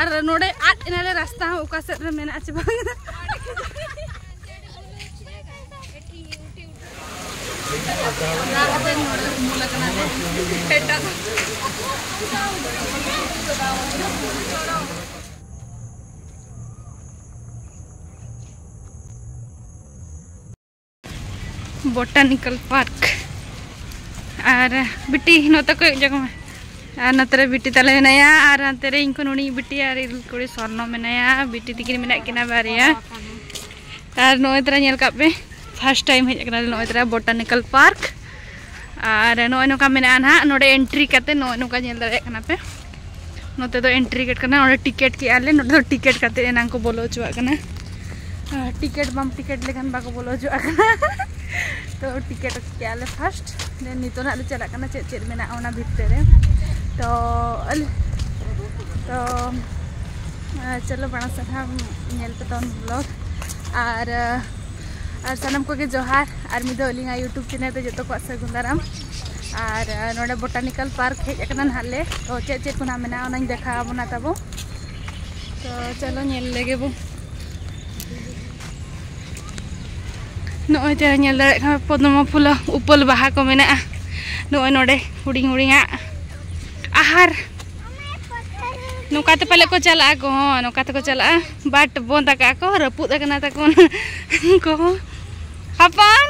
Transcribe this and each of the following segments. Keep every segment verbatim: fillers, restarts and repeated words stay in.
ᱟᱨ ᱱᱚᱰᱮ ᱟᱫ ᱮᱱᱟᱞᱮ, ᱨᱟᱥᱛᱟ ᱦᱚᱸ ᱚᱠᱟ ᱥᱮᱫ ᱨᱮ ᱢᱮᱱᱟᱜᱼᱟ ᱪᱮ ᱵᱟᱝ᱾ ᱫᱟᱜ ᱟᱛᱮ ᱱᱚᱰᱮ ᱩᱢᱩᱞ ᱟᱠᱟᱱᱟᱞᱮ᱾ ᱮᱴᱟᱜ ᱵᱚᱴᱟᱱᱤᱠᱟᱞ ᱯᱟᱨᱠ᱾ ᱟᱨ ᱵᱤᱴᱤ ᱱᱚᱛᱮ ᱠᱚᱭᱚᱜ ᱡᱚᱝ ᱢᱮ᱾ ᱟᱨ ᱱᱚᱛᱮ ᱨᱮ ᱵᱤᱴᱤ ᱛᱟᱞᱮ ᱢᱮᱱᱟᱭᱟ, ᱟᱨ ᱦᱟᱱᱛᱮ ᱨᱮ ᱤᱧ ᱠᱷᱚᱱ ᱦᱩᱰᱤᱧ ᱵᱤᱴᱤ ᱟᱨ ᱤᱧ ᱠᱩᱲᱤ ᱥᱚᱨᱱᱚ ᱢᱮᱱᱟᱭᱟ᱾ ᱵᱤᱴᱤ ᱛᱤᱠᱤᱱ ᱢᱮᱱᱟᱜ ᱠᱤᱱᱟ ᱵᱟᱨᱭᱟ᱾ ᱟᱨ ᱱᱚᱜᱼᱚᱭ ᱛᱚᱨᱟ ᱧᱮᱞ ᱠᱟᱜ ᱯᱮ, ᱯᱷᱟᱥᱴ ᱴᱟᱭᱤᱢ ᱦᱮᱡ ᱟᱠᱟᱱᱟᱞᱮ ᱱᱚᱜᱼᱚᱭ ᱛᱚᱨᱟ ᱵᱚᱴᱟᱱᱤᱠᱟᱞ ᱯᱟᱨᱠ᱾ ᱟᱨ ᱱᱚᱜᱼᱚᱭ ᱱᱚᱝᱠᱟ ᱢᱮᱱᱟᱜᱼᱟ ᱱᱟᱦᱟᱜ, ᱱᱚᱰᱮ ᱮᱱᱴᱨᱤ ᱠᱟᱛᱮ ᱱᱚᱜᱼᱚᱭ ᱱᱚᱝᱠᱟ ᱧᱮᱞ ᱫᱟᱲᱮᱭᱟᱜ ᱠᱟᱱᱟ ᱯᱮ᱾ ᱱᱚᱛᱮ ᱫᱚ ᱮᱱᱴᱨᱤ ᱜᱮᱴ ᱠᱟᱱᱟ, ᱱᱚᱰᱮ ᱴᱤᱠᱮᱴ ᱠᱮᱜᱼᱟ ᱞᱮ, ᱱᱚᱰᱮ ᱫᱚ ᱴᱤᱠᱮᱴ ᱠᱟᱛᱮ ᱮᱱᱟᱝ ᱠᱚ ᱵᱚᱞᱚ ᱦᱚᱪᱚᱣᱟᱜ ᱠᱟᱱᱟ᱾ ᱟᱨ ᱴᱤᱠᱮᱴ ᱵᱟᱢ ᱴᱤᱠᱮᱴ ᱞᱮᱠᱷᱟᱱ ᱵᱟᱠᱚ ᱵᱚᱞᱚ ᱦᱚᱪᱚᱣᱟᱜ ᱠᱟᱱᱟ᱾ ᱛᱚ ᱴᱤᱠᱮᱴ ᱠᱮᱜᱼᱟ ᱞᱮ ᱯᱷᱟᱥᱴ, ᱫᱮᱱ ᱱᱤᱛᱚᱜ ᱱᱟᱦᱟᱜ ᱞᱮ ᱪᱟᱞᱟᱜ ᱠᱟᱱᱟ ᱪᱮᱫ ᱪᱮᱫ ᱢᱮᱱᱟᱜᱼᱟ ᱚᱱᱟ ᱵᱷᱤᱛᱨᱤ ᱨᱮ᱾ ᱛᱚ ᱟᱞᱮ ᱛᱚ ᱟᱨ ᱪᱚᱞᱚ ᱢᱟᱲᱟᱝ ᱥᱮᱫ ᱦᱟᱸᱜ ᱧᱮᱞ ᱯᱮ ᱛᱟᱵᱚᱱ ᱵᱞᱚᱜ᱾ ᱟᱨ ᱟᱨ ᱥᱟᱱᱟᱢ ᱠᱚᱜᱮ ᱡᱚᱦᱟᱨ, ᱟᱨ ᱢᱤᱫ ᱫᱷᱟᱣ ᱟᱹᱞᱤᱧᱟᱜ ᱭᱩᱴᱩᱵᱽ ᱪᱮᱱᱮᱞ ᱨᱮ ᱡᱚᱛᱚ ᱠᱚᱣᱟᱜ ᱥᱟᱹᱜᱩᱱ ᱫᱟᱨᱟᱢ᱾ ᱟᱨ ᱱᱚᱰᱮ ᱵᱚᱴᱟᱱᱤᱠᱟᱞ ᱯᱟᱨᱠ ᱦᱮᱡ ᱟᱠᱟᱱᱟ ᱱᱟᱦᱟᱜ ᱞᱮ, ᱛᱚ ᱪᱮᱫ ᱪᱮᱫ ᱠᱚ ᱱᱟᱦᱟᱜ ᱢᱮᱱᱟᱜᱼᱟ ᱚᱱᱟᱧ ᱫᱮᱠᱷᱟᱣ ᱟᱵᱚᱱᱟ ᱛᱟᱵᱚ᱾ ᱛᱚ ᱪᱚᱞᱚ ᱧᱮᱞ ᱞᱮᱜᱮ ᱵᱚ᱾ ᱱᱚᱜᱼᱚᱭ ᱛᱚ ᱧᱮᱞ ᱫᱟᱲᱮᱭᱟᱜ ᱠᱟᱱᱟ ᱯᱚᱫᱽᱢᱚ ᱯᱷᱩᱞ ᱩᱯᱟᱹᱞ ᱵᱟᱦᱟ ᱠᱚ ᱢᱮᱱᱟᱜᱼᱟ ᱱᱚᱜᱼᱚᱭ ᱱᱚᱰᱮ ᱦᱩᱰᱤᱧ ᱦᱩᱰᱤᱧᱟᱜ᱾ ᱟᱦᱟᱨ ᱱᱚᱝᱠᱟ ᱛᱮ ᱯᱟᱞᱮ ᱠᱚ ᱪᱟᱞᱟᱜᱼᱟ ᱠᱚ, ᱦᱚᱸ ᱱᱚᱝᱠᱟ ᱛᱮᱠᱚ ᱪᱟᱞᱟᱜᱼᱟ, ᱵᱟᱴ ᱵᱚᱱᱫ ᱟᱠᱟᱫᱼᱟ ᱠᱚ, ᱨᱟᱹᱯᱩᱫ ᱟᱠᱟᱱᱟ ᱛᱟᱠᱚ ᱚᱱᱟ ᱠᱚᱦᱚᱸ᱾ ᱦᱚᱯᱚᱱ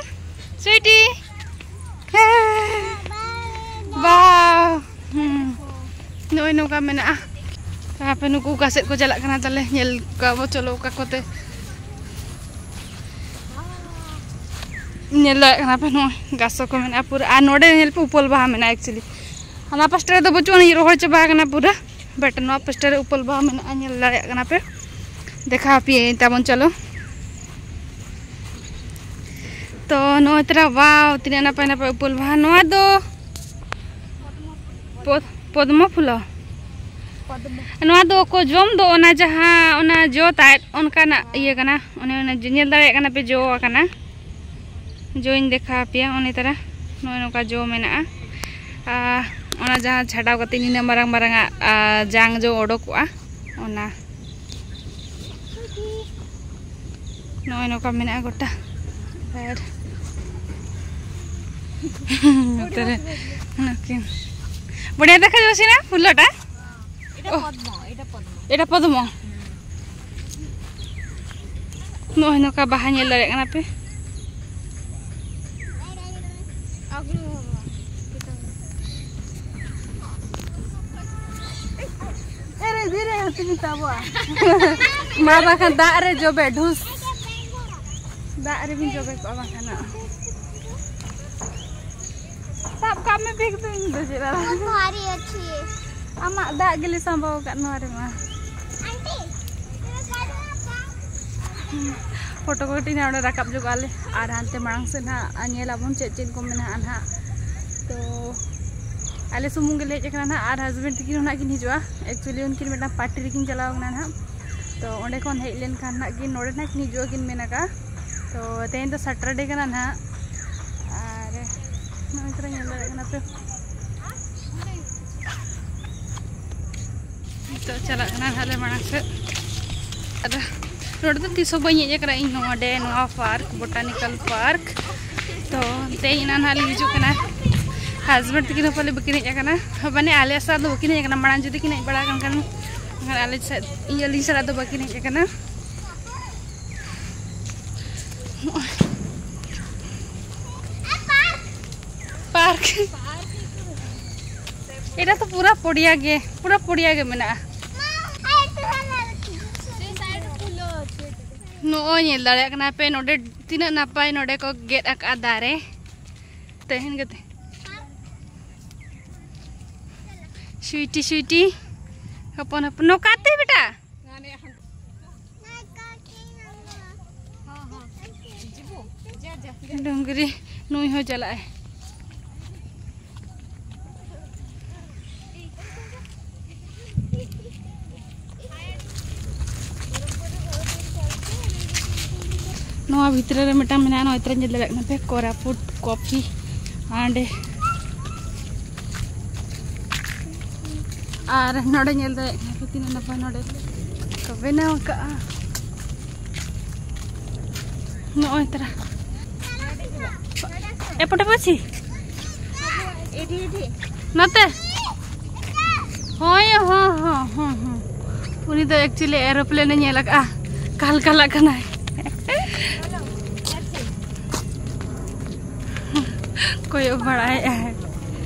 ᱥᱩᱭᱴᱤ, ᱦᱮᱸ, ᱵᱟᱣ, ᱦᱩᱸ, ᱱᱚᱜᱼᱚᱭ ᱱᱚᱝᱠᱟ ᱢᱮᱱᱟᱜᱼᱟ᱾ ᱦᱟᱯᱮ ᱱᱩᱠᱩ ᱚᱠᱟ ᱥᱮᱫ ᱠᱚ ᱪᱟᱞᱟᱜ ᱠᱟᱱᱟ, ᱛᱟᱦᱞᱮ ᱧᱮᱞ ᱠᱚᱣᱟ ᱵᱚ, ᱪᱚᱞᱚ ᱚᱠᱟ ᱠᱚᱛᱮ᱾ ᱧᱮᱞ ᱫᱟᱲᱮᱭᱟᱜ ᱠᱟᱱᱟ ᱯᱮ, ᱱᱚᱜᱼᱚᱭ ᱜᱷᱟᱥ ᱠᱚ ᱢᱮᱱᱟᱜᱼᱟ ᱯᱩᱨᱟᱹ᱾ ᱟᱨ ᱱᱚᱰᱮ ᱧᱮᱞ ᱯᱮ, ᱩᱯᱟᱹᱞ ᱵᱟᱦᱟ ᱢᱮᱱᱟᱜᱼᱟ᱾ ᱮᱠᱪᱩᱭᱮᱞᱤ ᱦᱟᱱᱟ ᱯᱟᱥᱴᱟ ᱨᱮᱫᱚ ᱵᱟᱹᱪᱩᱜ ᱟᱹᱱᱤᱡ, ᱨᱚᱦᱚᱭ ᱪᱟᱵᱟ ᱟᱠᱟᱱᱟ ᱯᱩᱨᱟᱹ, ᱵᱟᱴ ᱱᱚᱣᱟ ᱯᱟᱥᱴᱟ ᱨᱮ ᱩᱯᱟᱹᱞ ᱵᱟᱦᱟ ᱢᱮᱱᱟᱜᱼᱟ, ᱧᱮᱞ ᱫᱟᱲᱮᱭᱟᱜ ᱠᱟᱱᱟ ᱯᱮ᱾ ᱫᱮᱠᱷᱟᱣ ᱟᱯᱮᱭᱟᱹᱧ ᱛᱟᱵᱚᱱ, ᱪᱚᱞᱚ᱾ ᱛᱚ ᱱᱚᱜᱼᱚᱭ ᱛᱚᱨᱟ, ᱣᱟᱣ, ᱛᱤᱱᱟᱹᱜ ᱱᱟᱯᱟᱭ ᱱᱟᱯᱟᱭ ᱩᱯᱟᱹᱞ ᱵᱟᱦᱟ᱾ ᱱᱚᱣᱟ ᱫᱚ ᱯᱚᱫ-, ᱯᱚᱫᱽᱢᱚ ᱯᱷᱩᱞᱚ᱾ ᱱᱚᱣᱟ ᱫᱚ ᱠᱚ ᱡᱚᱢ ᱫᱚ, ᱚᱱᱟ ᱡᱟᱦᱟᱸ ᱚᱱᱟ ᱡᱚ ᱛᱟᱭ ᱚᱱᱠᱟᱱᱟᱜ ᱤᱭᱟᱹ ᱠᱟᱱᱟ᱾ ᱚᱱᱮ ᱚᱱᱟ ᱡᱮ ᱧᱮᱞ ᱫᱟᱲᱮᱭᱟᱜ ᱠᱟᱱᱟ ᱯᱮ, ᱡᱚ ᱟᱠᱟᱱᱟ᱾ ᱡᱚᱧ ᱫᱮᱠᱷᱟᱣ ᱟᱯᱮᱭᱟ, ᱚᱱᱮ ᱛᱟᱨᱟ ᱱᱚᱜᱼᱚᱭ ᱱᱚᱝᱠᱟ ᱡᱚ ᱢᱮᱱᱟᱜᱼᱟ᱾ ᱟᱨ ᱚᱱᱟ ᱡᱟᱦᱟᱸ ᱪᱷᱟᱰᱟᱣ ᱠᱟᱛᱮ ᱱᱤᱱᱟᱹᱜ ᱢᱟᱨᱟᱝ ᱢᱟᱨᱟᱝ ᱟᱜ, ᱟᱨ ᱡᱟᱝ ᱡᱚ ᱚᱰᱚᱠᱚᱜᱼᱟ, ᱚᱱᱟ ᱱᱚᱜᱼᱚᱭ ᱱᱚᱝᱠᱟ ᱢᱮᱱᱟᱜᱼᱟ ᱜᱚᱴᱟ᱾ ᱟᱨ ᱱᱚᱛᱮ ᱨᱮ ᱱᱩᱠᱤᱱ ᱵᱚᱲᱤᱭᱟ ᱫᱮᱠᱷᱟ ᱡᱟᱣ ᱥᱤᱱᱟ ᱯᱷᱩᱞ ᱞᱚᱴᱟ। ᱮᱴᱟ ᱯᱚᱫᱢᱚ, ᱮᱴᱟ ᱯᱚᱫᱢᱚ। ᱮᱴᱟ ᱯᱚᱫᱢᱚ। ᱱᱚᱜᱼᱚᱭ ᱱᱚᱝᱠᱟ ᱵᱟᱦᱟ ᱧᱮᱞ ᱫᱟᱲᱮᱭᱟᱜ ᱠᱟᱱᱟ ᱯᱮ। ᱮᱨᱮ, ᱫᱷᱤᱨᱮ, ᱦᱟᱹᱛᱤ ᱢᱮᱛᱟ ᱵᱚᱣᱟ। ᱢᱟ ᱵᱟᱠᱷᱟᱱ ᱫᱟᱜ ᱨᱮ ᱡᱚᱵᱮ ᱰᱷᱩᱥ। ᱫᱟᱜ ᱨᱮᱵᱤᱱ ᱡᱚᱵᱮ ᱠᱚᱜᱼᱟ ᱵᱟᱝᱠᱷᱟᱱ ᱦᱟᱸᱜ᱾ ᱥᱟᱵ ᱠᱟᱜ ᱢᱮ ᱵᱮᱜᱽ ᱫᱚ, ᱤᱧ ᱫᱚ ᱪᱮᱫ ᱟᱨ ᱵᱟᱝ। तुम्हारी अच्छी है। ᱟᱢᱟᱜ ᱫᱟᱜ ᱜᱮᱞᱮ ᱥᱟᱢᱵᱟᱣ ᱟᱠᱟᱫ ᱱᱚᱣᱟ ᱨᱮᱢᱟ। आंटी, तेरा गाड़ी में आप। ᱯᱷᱳᱴᱳ ᱠᱚ ᱠᱟᱹᱴᱤᱡ ᱱᱟᱜ ᱚᱸᱰᱮ ᱨᱟᱠᱟᱵ ᱧᱚᱜᱚᱜ ᱟᱞᱮ, ᱟᱨ ᱦᱟᱱᱛᱮ ᱢᱟᱲᱟᱝ ᱥᱮᱫ ᱱᱟᱜ ᱧᱮᱞ ᱟᱵᱚᱱ ᱪᱮᱫ ᱪᱮᱫ ᱠᱚ ᱢᱮᱱᱟᱜᱼᱟ ᱱᱟᱜ᱾ ᱛᱚ ᱟᱞᱮ ᱥᱩᱢᱩᱝ ᱜᱮᱞᱮ ᱦᱮᱡ ᱟᱠᱟᱱᱟ ᱱᱟᱜ, ᱟᱨ ᱦᱟᱥᱵᱮᱱᱰ ᱛᱟᱹᱠᱤᱱ ᱦᱚᱸ ᱱᱟᱜ ᱠᱤᱱ ᱦᱤᱡᱩᱜᱼᱟ᱾ ᱮᱠᱪᱩᱭᱮᱞᱤ ᱩᱱᱠᱤᱱ ᱢᱤᱫᱴᱟᱝ ᱯᱟᱨᱴᱤ ᱨᱮᱠᱤᱱ ᱪᱟᱞᱟᱣ ᱠᱟᱱᱟ ᱱᱟᱜ, ᱛᱚ ᱚᱸᱰᱮ ᱠᱷᱚᱱ ᱦᱮᱡ ᱞᱮᱱᱠᱷᱟᱱ ᱱᱟᱜ ᱠᱤᱱ ᱱᱚᱰᱮ ᱱᱟᱜ ᱠᱤᱱ ᱦᱤᱡᱩᱜᱼᱟ ᱠᱤᱱ ᱢᱮᱱ ᱟᱠᱟᱫᱼᱟ᱾ ᱛᱚ ᱛᱮᱦᱮᱧ ᱫᱚ ᱥᱟᱴᱟᱨᱰᱮ ᱠᱟᱱᱟ ᱱᱟᱜ, ᱟᱨ ᱱᱚᱜᱼᱚᱭ ᱛᱚᱨᱟ ᱧᱮᱞ ᱫᱟᱲᱮᱭᱟᱜ ᱠᱟᱱᱟ ᱯᱮ᱾ ᱱᱤᱛᱚᱜ ᱪᱟᱞᱟᱜ ᱠᱟᱱᱟ ᱱᱟᱦᱟᱜ ᱞᱮ ᱢᱟᱲᱟᱝ ᱥᱮᱫ᱾ ᱟᱫᱚ ᱱᱚᱰᱮ ᱫᱚ ᱛᱤᱥ ᱦᱚᱸ ᱵᱟᱹᱧ ᱦᱮᱡ ᱟᱠᱟᱱᱟ ᱤᱧ, ᱱᱚᱰᱮ ᱱᱚᱣᱟ ᱯᱟᱨᱠ, ᱵᱳᱴᱟᱱᱤᱠᱮᱞ ᱯᱟᱨᱠ᱾ ᱛᱚ ᱛᱮᱦᱮᱧ ᱮᱱᱟ ᱱᱟᱦᱟᱜ ᱞᱤᱧ ᱦᱤᱡᱩᱜ ᱠᱟᱱᱟ᱾ ᱦᱟᱥᱵᱮᱱᱰ ᱛᱟᱹᱠᱤᱱ ᱦᱚᱸ ᱯᱟᱞᱮ ᱵᱟᱹᱠᱤᱱ ᱦᱮᱡ ᱟᱠᱟᱱᱟ, ᱢᱟᱱᱮ ᱟᱞᱮ ᱥᱟᱶ ᱫᱚ ᱵᱟᱹᱠᱤᱱ ᱦᱮᱡ ᱟᱠᱟᱱᱟ᱾ ᱢᱟᱲᱟᱝ ᱡᱩᱫᱤ ᱠᱤᱱ ᱦᱮᱡ ᱵᱟᱲᱟ ᱟᱠᱟᱱ ᱠᱷᱟᱱ, ᱮᱱᱠᱷᱟᱱ ᱟᱞᱮ ᱥᱟᱶ, ᱤᱧ ᱟᱹᱞᱤᱧ ᱥᱟᱞᱟᱜ ᱫᱚ ᱵᱟᱹᱠᱤᱱ ᱦᱮᱡ ᱟᱠᱟᱱᱟ᱾ ᱯᱟᱨᱠ᱾ ᱮᱴᱟ ᱛᱚ ᱯᱩᱨᱟ ᱯᱚᱲᱤᱭᱟ ᱜᱮ, ᱯᱩᱨᱟ ᱯᱚᱲᱤᱭᱟ ᱜᱮ ᱢᱮᱱᱟᱜᱼᱟ᱾ ᱱᱚᱜᱼᱚᱭ ᱧᱮᱞ ᱫᱟᱲᱮᱭᱟᱜ ᱠᱟᱱᱟ ᱯᱮ, ᱱᱚᱰᱮ ᱛᱤᱱᱟᱹᱜ ᱱᱟᱯᱟᱭ ᱱᱚᱰᱮ ᱠᱚ ᱜᱮᱫ ᱟᱠᱟᱫᱼᱟ ᱫᱟᱨᱮ᱾ ᱛᱮᱦᱮᱧ ᱜᱮ ᱥᱩᱭᱴᱤ, ᱥᱩᱭᱴᱤ, ᱦᱚᱯᱚᱱ ᱦᱚᱯᱚᱱ, ᱱᱚᱝᱠᱟᱛᱮ ᱵᱮᱴᱟ᱾ ᱰᱩᱝᱨᱤ ᱱᱩᱭ ᱦᱚᱸ ᱪᱟᱞᱟᱜᱼᱟᱭ᱾ ᱱᱚᱣᱟ ᱵᱷᱤᱛᱨᱤ ᱨᱮ ᱢᱤᱫᱴᱟᱝ ᱢᱮᱱᱟᱜᱼᱟ, ᱱᱚᱜᱼᱚᱭ ᱛᱚᱨᱟ ᱧᱮᱞ ᱫᱟᱲᱮᱭᱟᱜ ᱠᱟᱱᱟ ᱯᱮ, ᱠᱳᱨᱟᱯᱩᱴ ᱠᱚᱯᱷᱤ᱾ ᱦᱟᱸᱰᱮ ᱟᱨ ᱱᱚᱰᱮ ᱧᱮᱞ ᱫᱟᱲᱮᱭᱟᱜ ᱠᱟᱱᱟ ᱯᱮ ᱛᱤᱱᱟᱹᱜ ᱱᱟᱯᱟᱭ ᱱᱚᱰᱮ ᱠᱚ ᱵᱮᱱᱟᱣ ᱟᱠᱟᱫᱼᱟ᱾ ᱱᱚᱜᱼᱚᱭ ᱛᱟᱨᱟ᱾ ᱮᱯᱚᱴ ᱮᱯᱚᱴ ᱪᱷᱤ᱾ ᱱᱚᱛᱮ᱾ ᱦᱳᱭ, ᱦᱚᱸ, ᱦᱚᱸ, ᱦᱚᱸ, ᱦᱚᱸ᱾ ᱩᱱᱤ ᱫᱚ actually aeroplane ᱮ ᱧᱮᱞ ᱟᱠᱟᱫᱼᱟ᱾ ᱠᱟᱞ ᱠᱟᱞᱟᱜ ᱠᱟᱱᱟᱭ᱾ ᱠᱚᱭᱚᱜ ᱵᱟᱲᱟᱭᱮᱫᱼᱟᱭ᱾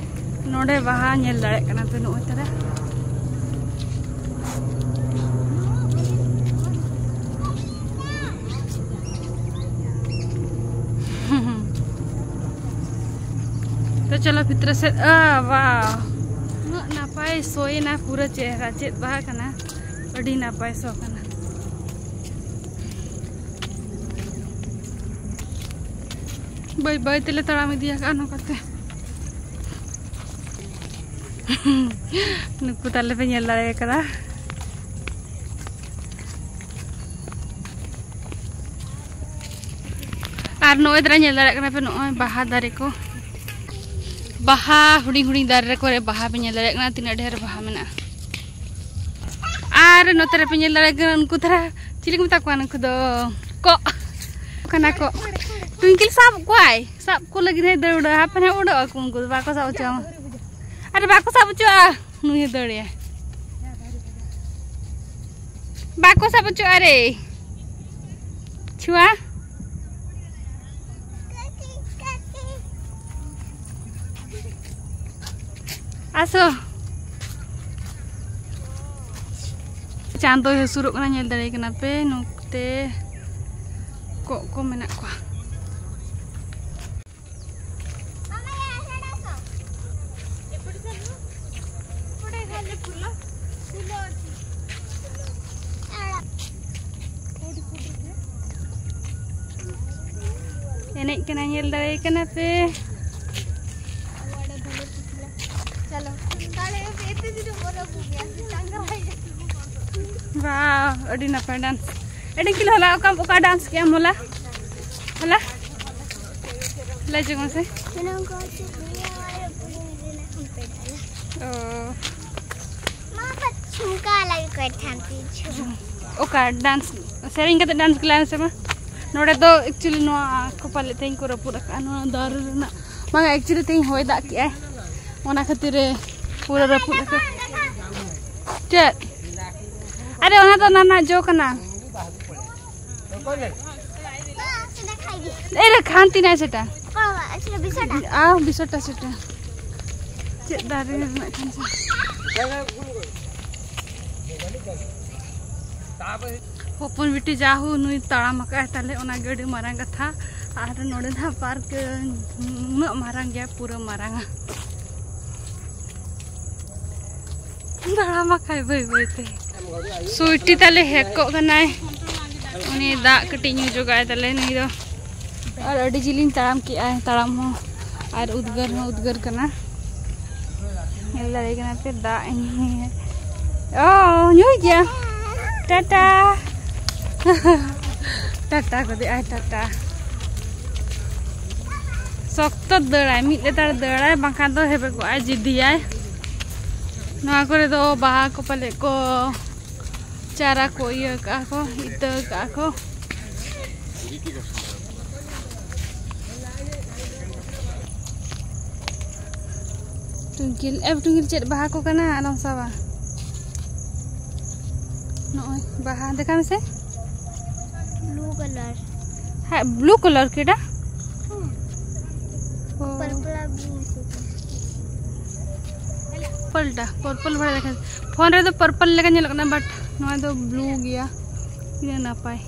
ᱱᱚᱰᱮ ᱵᱟᱦᱟ ᱧᱮᱞ ᱫᱟᱲᱮᱭᱟᱜ ᱠᱟᱱᱟ ᱯᱮ, ᱱᱚᱜᱼᱚᱭ ᱛᱟᱨᱟ᱾ ᱛᱚ ᱪᱚᱞᱚ ᱵᱷᱤᱛᱨᱤ ᱥᱮᱫ᱾ ᱟ, wow᱾ ᱩᱱᱟᱹᱜ ᱱᱟᱯᱟᱭ ᱥᱚᱭᱮᱱᱟ ᱯᱩᱨᱟᱹ ᱪᱮᱦᱨᱟ᱾ ᱪᱮᱫ ᱵᱟᱦᱟ ᱠᱟᱱᱟ? ᱟᱹᱰᱤ ᱱᱟᱯᱟᱭ ᱥᱚ ᱠᱟᱱᱟ᱾ ᱵᱟᱹᱭ ᱵᱟᱹᱭ ᱛᱮᱞᱮ ᱛᱟᱲᱟᱢ ᱤᱫᱤ ᱟᱠᱟᱫᱼᱟ ᱱᱚᱝᱠᱟᱛᱮ᱾ ᱱᱩᱠᱩ ᱛᱟᱞᱮ ᱯᱮ ᱧᱮᱞ ᱫᱟᱲᱮ ᱠᱟᱫᱟ᱾ ᱟᱨ ᱱᱚᱜᱼᱚᱭ ᱫᱟᱨᱟ ᱧᱮᱞ ᱫᱟᱲᱮᱭᱟᱜ ᱠᱟᱱᱟ ᱯᱮ, ᱱᱚᱜᱼᱚᱭ ᱵᱟᱦᱟ ᱫᱟᱨᱮ ᱠᱚ, ᱵᱟᱦᱟ ᱦᱩᱰᱤᱧ ᱦᱩᱰᱤᱧ ᱫᱟᱨᱮ ᱠᱚᱨᱮ ᱵᱟᱦᱟ ᱯᱮ ᱧᱮᱞ ᱫᱟᱲᱮᱭᱟᱜ ᱠᱟᱱᱟ, ᱛᱤᱱᱟᱹᱜ ᱰᱷᱮᱨ ᱵᱟᱦᱟ ᱢᱮᱱᱟᱜᱼᱟ᱾ ᱟᱨ ᱱᱚᱛᱮ ᱨᱮᱯᱮ ᱧᱮᱞ ᱫᱟᱲᱮᱭᱟᱜ ᱠᱟᱱᱟ ᱩᱱᱠᱩ ᱫᱷᱟᱨᱟ, ᱪᱤᱞᱤ ᱠᱚ ᱢᱮᱛᱟ ᱠᱚᱣᱟ ᱱᱩᱠᱩ ᱫᱚ? ᱠᱚᱜ ᱠᱟᱱᱟ ᱠᱚ᱾ ᱴᱩᱭᱤᱝᱠᱤᱞ ᱥᱟᱵ ᱠᱚᱣᱟᱭ, ᱥᱟᱵ ᱠᱚ ᱞᱟᱹᱜᱤᱫ ᱦᱮᱸ ᱫᱟᱹᱲᱟ, ᱦᱟᱯᱮ ᱦᱟᱸᱜ ᱩᱰᱟᱹᱜ ᱟᱠᱚ ᱩᱱᱠᱩ ᱫᱚ, ᱵᱟᱠᱚ ᱥᱟᱵ ᱦᱚᱪᱚᱣᱟᱢᱟ᱾ ᱟᱨᱮ ᱵᱟᱠᱚ ᱥᱟᱵ ᱦᱚᱪᱚᱣᱟᱜᱼᱟ, ᱱᱩᱭ ᱦᱚᱸ ᱫᱟᱹᱲᱟᱭ᱾ ᱵᱟᱠᱚ ᱥᱟᱵ ᱦᱚᱪᱚᱜᱼᱟ ᱨᱮ ᱪᱷᱩᱣᱟ᱾ ᱟᱥᱚ᱾ ᱪᱟᱸᱫᱚᱭ ᱦᱟᱹᱥᱩᱨᱚᱜ ᱠᱟᱱᱟ, ᱧᱮᱞ ᱫᱟᱲᱮᱭᱟᱜ ᱠᱟᱱᱟ ᱯᱮ᱾ ᱱᱚᱛᱮ ᱠᱚᱜ ᱠᱚ ᱢᱮᱱᱟᱜ ᱠᱚᱣᱟ᱾ ᱮᱱᱮᱡ ᱠᱟᱱᱟ, ᱧᱮᱞ ᱫᱟᱲᱮᱭᱟᱜ ᱠᱟᱱᱟ ᱯᱮ᱾ ᱵᱟᱦ, ᱟᱹᱰᱤ ᱱᱟᱯᱟᱭ dance᱾ ᱮᱰᱮ ᱠᱤᱞᱳ ᱦᱚᱞᱟ ᱚᱠᱟ, ᱚᱠᱟ dance ᱠᱮᱜ ᱟᱢ ᱦᱚᱞᱟ? ᱦᱚᱞᱟ? ᱞᱟᱹᱭ ᱪᱚᱝ ᱢᱮᱥᱮ᱾ ᱚ᱾ ᱚᱱᱠᱟ ᱞᱟᱹᱜᱤᱫ ᱠᱚ ᱮᱴᱷᱟᱱ ᱛᱤᱧ ᱪᱷᱩ᱾ ᱚᱠᱟ ᱰᱟᱱᱥ, ᱥᱮᱨᱮᱧ ᱠᱟᱛᱮ ᱰᱟᱱᱥ ᱠᱞᱟᱥ ᱥᱮ ᱵᱟᱝ? ᱱᱚᱰᱮ ᱫᱚ ᱮᱠᱪᱩᱭᱮᱞᱤ ᱱᱚᱣᱟ ᱠᱚ ᱯᱟᱞᱮ ᱛᱮᱦᱮᱧ ᱠᱚ ᱨᱟᱹᱯᱩᱫ ᱟᱠᱟᱫᱼᱟ, ᱱᱚᱣᱟ ᱫᱟᱨᱮ ᱨᱮᱱᱟᱜ᱾ ᱵᱟᱝᱟ, ᱮᱠᱪᱩᱭᱮᱞᱤ ᱛᱮᱦᱮᱧ ᱦᱚᱭ ᱫᱟᱜ ᱠᱮᱜᱼᱟᱭ, ᱚᱱᱟ ᱠᱷᱟᱹᱛᱤᱨ ᱨᱮ ᱯᱩᱨᱟᱹ ᱨᱟᱹᱯᱩᱫ ᱟᱠᱟᱫ᱾ ᱪᱮᱫ? ᱟᱨᱮ, ᱚᱱᱟ ᱫᱚ ᱱᱟᱱᱟ ᱡᱚ ᱠᱟᱱᱟ᱾ ᱮ ᱨᱮ, ᱠᱷᱟᱱ ᱛᱤᱱᱟᱹᱜ ᱥᱮᱴᱟ? ᱟᱣ, ᱵᱤᱥᱚᱴᱟ ᱥᱮᱴᱟ᱾ ᱪᱮᱫ ᱫᱟᱨᱮ ᱨᱮᱱᱟᱜ ᱠᱟᱱ ᱪᱚ? ᱦᱚᱯᱚᱱ ᱵᱤᱴᱤ ᱡᱟᱦᱩ ᱱᱩᱭ ᱛᱟᱲᱟᱢ ᱟᱠᱟᱫ ᱛᱟᱞᱮ, ᱚᱱᱟ ᱜᱮ ᱟᱹᱰᱤ ᱢᱟᱨᱟᱝ ᱠᱟᱛᱷᱟ᱾ ᱟᱨ ᱱᱚᱰᱮ ᱱᱟᱦᱟᱜ ᱯᱟᱨᱠ ᱩᱱᱟᱹᱜ ᱢᱟᱨᱟᱝ ᱜᱮᱭᱟ, ᱯᱩᱨᱟᱹ ᱢᱟᱨᱟᱝᱟ᱾ ᱫᱟᱬᱟ ᱢᱟ ᱠᱷᱟᱡ ᱵᱟᱹᱭ ᱵᱟᱹᱭ ᱛᱮ᱾ ᱥᱩᱭᱴᱤ ᱛᱟᱞᱮ ᱦᱮᱡ ᱠᱚᱜ ᱠᱟᱱᱟᱭ, ᱩᱱᱤ ᱫᱟᱜ ᱠᱟᱹᱴᱤᱡ ᱧᱩ ᱡᱚᱜᱟᱭ ᱛᱟᱞᱮ ᱱᱩᱭ ᱫᱚ᱾ ᱟᱨ ᱟᱹᱰᱤ ᱡᱤᱞᱤᱧ ᱛᱟᱲᱟᱢ ᱠᱮᱜᱼᱟᱭ, ᱛᱟᱲᱟᱢ ᱦᱚᱸ, ᱟᱨ ᱩᱫᱽᱜᱟᱹᱨ ᱦᱚᱸ ᱩᱫᱽᱜᱟᱹᱨ ᱠᱟᱱᱟ᱾ ᱧᱮᱞ ᱫᱟᱲᱮᱭᱟᱜ ᱠᱟᱱᱟ ᱯᱮ ᱫᱟᱜ ᱤᱧ᱾ ᱚ, ᱧᱩᱭ ᱜᱮᱭᱟ᱾ ᱴᱟᱴᱟ᱾ ᱴᱟᱴᱟ ᱠᱚᱫᱚ ᱟᱭ ᱴᱟᱴᱟ᱾ ᱥᱚᱠᱛᱚ ᱫᱟᱹᱲᱟᱭ, ᱢᱤᱫ ᱞᱮᱛᱟᱲ ᱫᱟᱹᱲᱟᱭ, ᱵᱟᱝᱠᱷᱟᱱ ᱫᱚ ᱦᱮᱵᱮᱜᱚᱜᱼᱟᱭ, ᱡᱤᱫᱤᱭᱟᱭ᱾ ᱱᱚᱣᱟ ᱠᱚᱨᱮ ᱫᱚ ᱵᱟᱦᱟ ᱠᱚ ᱯᱟᱞᱮ ᱠᱚ ᱪᱟᱨᱟ ᱠᱚ ᱤᱭᱟᱹ ᱠᱟᱜᱼᱟ ᱠᱚ, ᱤᱛᱟᱹ ᱠᱟᱜᱼᱟ ᱠᱚ᱾ ᱴᱩᱝᱠᱤᱞ, ᱮ ᱴᱩᱝᱠᱤᱞ, ᱪᱮᱫ ᱵᱟᱦᱟ ᱠᱚ ᱠᱟᱱᱟ? ᱟᱞᱚᱢ ᱥᱟᱵᱟ᱾ ᱱᱚᱜᱼᱚᱭ ᱵᱟᱦᱟ ᱫᱮᱠᱷᱟ ᱢᱮᱥᱮ᱾ Blue colour. ᱦᱮᱸ, ᱵᱞᱩ ᱠᱟᱞᱟᱨ ᱠᱮᱰᱟ? ᱚ᱾ ᱯᱟᱨᱯᱞᱟ ᱵᱞᱩ ᱥᱮ ᱪᱮᱫ? ᱯᱟᱞᱴᱟ, ᱯᱟᱨᱯᱞ ᱵᱷᱟᱲᱟ ᱞᱮᱠᱟ᱾ ᱯᱷᱳᱱ ᱨᱮᱫᱚ ᱯᱟᱨᱯᱞ ᱞᱮᱠᱟ ᱧᱮᱞᱚᱜ ᱠᱟᱱᱟ, but ᱱᱚᱣᱟ ᱫᱚ ᱵᱞᱩ ᱜᱮᱭᱟ᱾ ᱛᱤᱱᱟᱹᱜ ᱱᱟᱯᱟᱭ᱾